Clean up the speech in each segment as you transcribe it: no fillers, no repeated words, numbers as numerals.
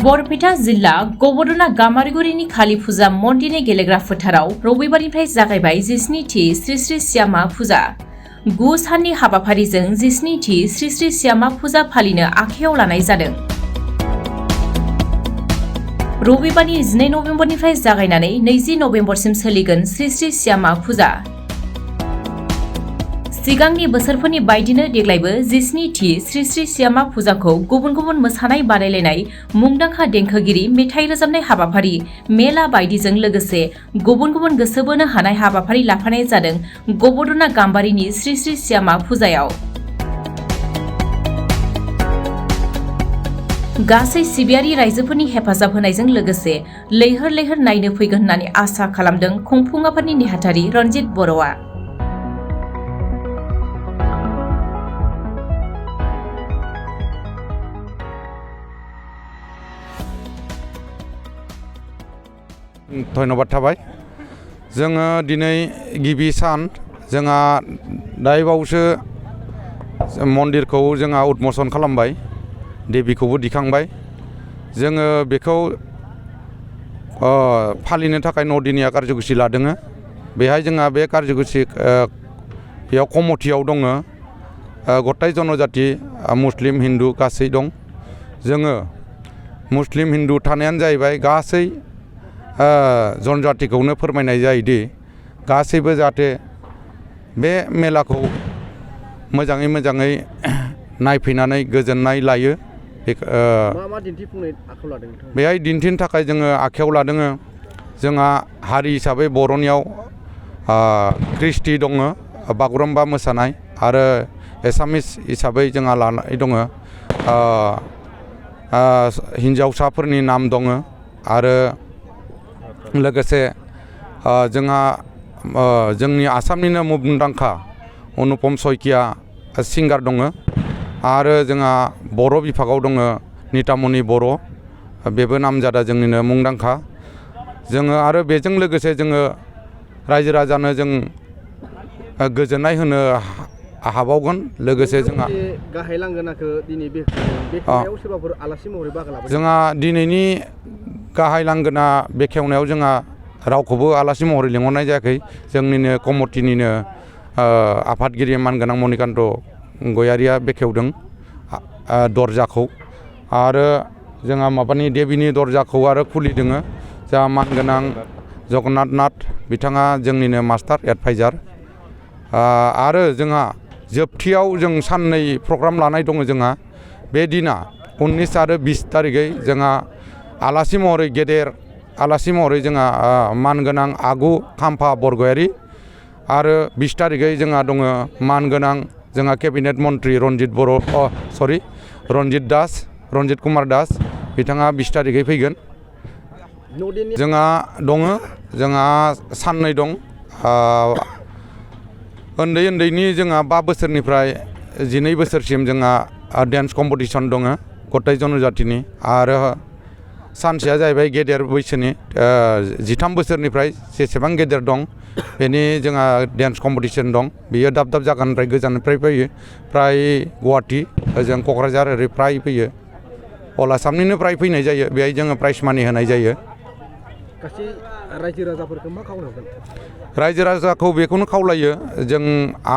बरपेटा जिल्ला गबरदना गामारिगुरिनि काली फुजा मन्दिरनि गेलेग्रा फोथाराव रबिबारनिफ्राय जागायबाय 17थि श्री श्री श्यामा फुजा। 9 साननि हाबाफारिजों 17थि श्री श्री श्यामा फुजा फालिनो आखायाव लानाय जादों। रबिबारनि 12 नभेम्बरनिफ्राय जागायनानै 20 नभेम्बरसिम सोलिगोन श्री श्री श्यामा फुजा। सिगांनि बोसोरफोरनि बायदिनो देग्लायबो 17थि श्री श्री श्यामा फुजाखौ गुबुन गुबुन मोसानाय बादायलायनाय, मुंदांखा देंखोगिरि, मेथाइ रोजाबनाय हाबाफारि, मेला बायदिजों लोगोसे गुबुन गुबुन गोसो बोनो हानाय हाबाफारि लाफानाय जादों गबरदना गाम्बारिनि श्री श्री श्यामा फुजायाव। गासै सिबियारि रायजोफोरनि हेफाजाब होनायजों लोगोसे लैहोर लैहोर नायनो फैगोन होननानै आसा खालामदों खुंफुं आफादनि नेहाथारि रनजित बर'आ। धन्यबाद थाबाय। जोङो दिनै गिबि सान जोंहा दायबावसो मन्दिरखौ जोंहा उद्मसन खालामबाय, देबिखौबो दिखांबाय। जोङो बेखौ फालिनो थाखाय 9 दिनिया कार्यसुचि लादों। बेहाय जोंहा बे कार्यसुचि बेयाव कमिटियाव दङ गथाय जनजाति मुस्लिम हिन्दु गासै दं। जोङो मुस्लिम हिन्दु थानायानो जाहैबाय गासै जनजातिखौनो फोरमायनाय जायोदि गासैबो जाहाथे बे मेलाखौ मोजाङै नायफैनानै गोजोननाय लायो। मा दिन्थिफुंनाय आखायाव लादों नोंथां? बेहाय दिन्थिनो थाखाय जोङो आखायाव लादों। जोंहा हारि हिसाबै बर'नियाव ख्रिस्टि दङ, बागुरुम्बा मोसानाय, आरो एसामिस हिसाबै जोंहा लानाय दङ हिन्जावसाफोरनि नाम दङ। आरो लोगोसे जोंहा जोंनि आसामनिनो मुंदांखा अनुपम सयकिया सिंगार दङ। आरो जोंहा बर' बिफागाव दङ नितामनि बर', बेबो नामजादा जोंनिनो मुंदांखा। जोङो आरो बेजों लोगोसे जोङो रायजो राजानो जों गोजोननाय होनो हाबावगोन। लोगोसे जोंहा गाहाय लांगोनाखौ दिनै बेखेवनायाव सोरबाफोर आलासि महरै बाहागो लाबाय? जोंहा दिनैनि गाहाय लांगोना बेखेवनायाव जोंहा रावखौबो आलासि महरै लिंहरनाय जायाखै। जोंनिनो कमिटिनिनो आफादगिरि मानगोनां मणिकान्त गयारिया बेखेवदों दरजाखौ। आरो जोंहा माबानि देबिनि दरजाखौ आरो खुलिदों जोंहा मानगोनां जगन्नाथ नाथ, बिथाङा जोंनिनो मास्टार एडभाइजार। आरो जोंहा जोबथियाव जों साननै प्रग्राम लानाय दङ। जोंहा बे दिना 19 आरो 20 तारिखै जोंहा आलासि महरै गेदेर आलासि महरै जोंहा मानगोनां आगु खाम्फा बरगयारि। आरो 20 तारिखै जोंहा दङ मानगोनां जोंहा केबिनेट मन्त्रि रन्जित कुमार दास, बिथाङा 20 तारिखै फैगोन। जोंहा दङ, जोंहा साननै दं। उन्दैनि जोंहा 5 बोसोरनिफ्राय 12 बोसोरसिम जोंहा डेन्स कम्पिटिसन दङ गथाय जनजातिनि। आरो सानसेया जाहैबाय गेदेर बैसोनि 13 बोसोरनिफ्राय जेसेबां गेदेर दं बेनि जोंहा डेन्स कम्पिटिसन दं। बियो दाब दाब जायगानिफ्राय गोजाननिफ्राय फैयो, फ्राय गुवाहाटि, ओजों क'क्राझार ओरै फ्राय फैयो। अल आसामनिनो फ्राय फैनाय जायो। बेहाय जोङो प्राइज मानि होनाय जायो। गासै रायजो राजाफोरखौ मा खावलायगोन? रायजो राजाखौ बेखौनो खावलायो,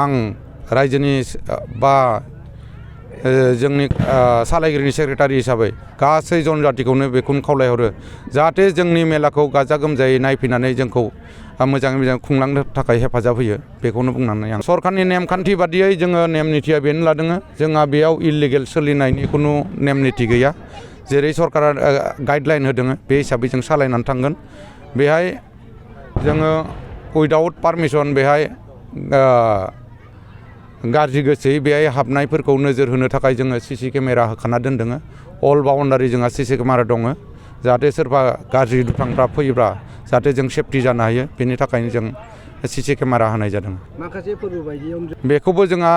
आं रायजोनि बा जोंनि सालायगिरिनि सेक्रेटारि हिसाबै गासै जनजातिखौनो बेखौनो खावलायहरो जाहाथे जोंनि मेलाखौ गाजा गोमजायै नायफैनानै जोंखौ मोजाङै मोजां खुंलांनो थाखाय हेफाजाब होयो। बेखौनो बुंनानै आं सरकारनि नेमखान्थि बादियै जोङो नेम निथिया बेनो लादों। जोंहा बेयाव इलिगेल सोलिनायनि खुनु नेम निथि गैया। जेरै सरकारा गाइडलाइन होदों बे हिसाबै जों सालायनानै थांगोन। बेहाय जोङो उइदाउट पारमिसन बेहाय गाज्रि गोसोयै बेहाय हाबनायफोरखौ नोजोर होनो थाखाय जोङो CC केमेरा होखाना दोनदों। अल बाउन्डारि जोंहा CC केमेरा दङ, जाहाथे सोरबा गाज्रि दुथांफ्रा फैयोब्ला जाहाथे जों सेफटि जानो हायो। बेनि थाखायनो जों CC केमेरा होनाय जादों। माखासे फोरबो बायदियाव बेखौबो जोंहा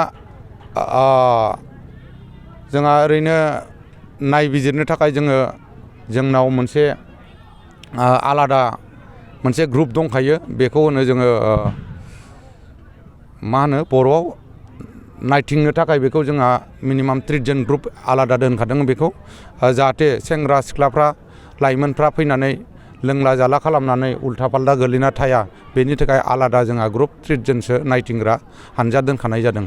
ओरैनो नायबिजिरनो थाखाय जोंनाव मोनसे आलादा मोनसे ग्रुप दंखायो। बेखौ होनो जोङो मा होनो बर'आव नायथिंनो थाखाय बेखौ जोंहा मिनिमाम 30 जन ग्रुप आलादा दोनखादों। बेखौ जाहाथे सेंग्रा सिख्लाफ्रा लाइमोनफ्रा फैनानै लोंला जाला खालामनानै उल्था फाल्था गोलैना थाया बेनि थाखाय आलादा जोंहा ग्रुप 30 जनसो नायथिंग्रा हानजा दोनखानाय जादों।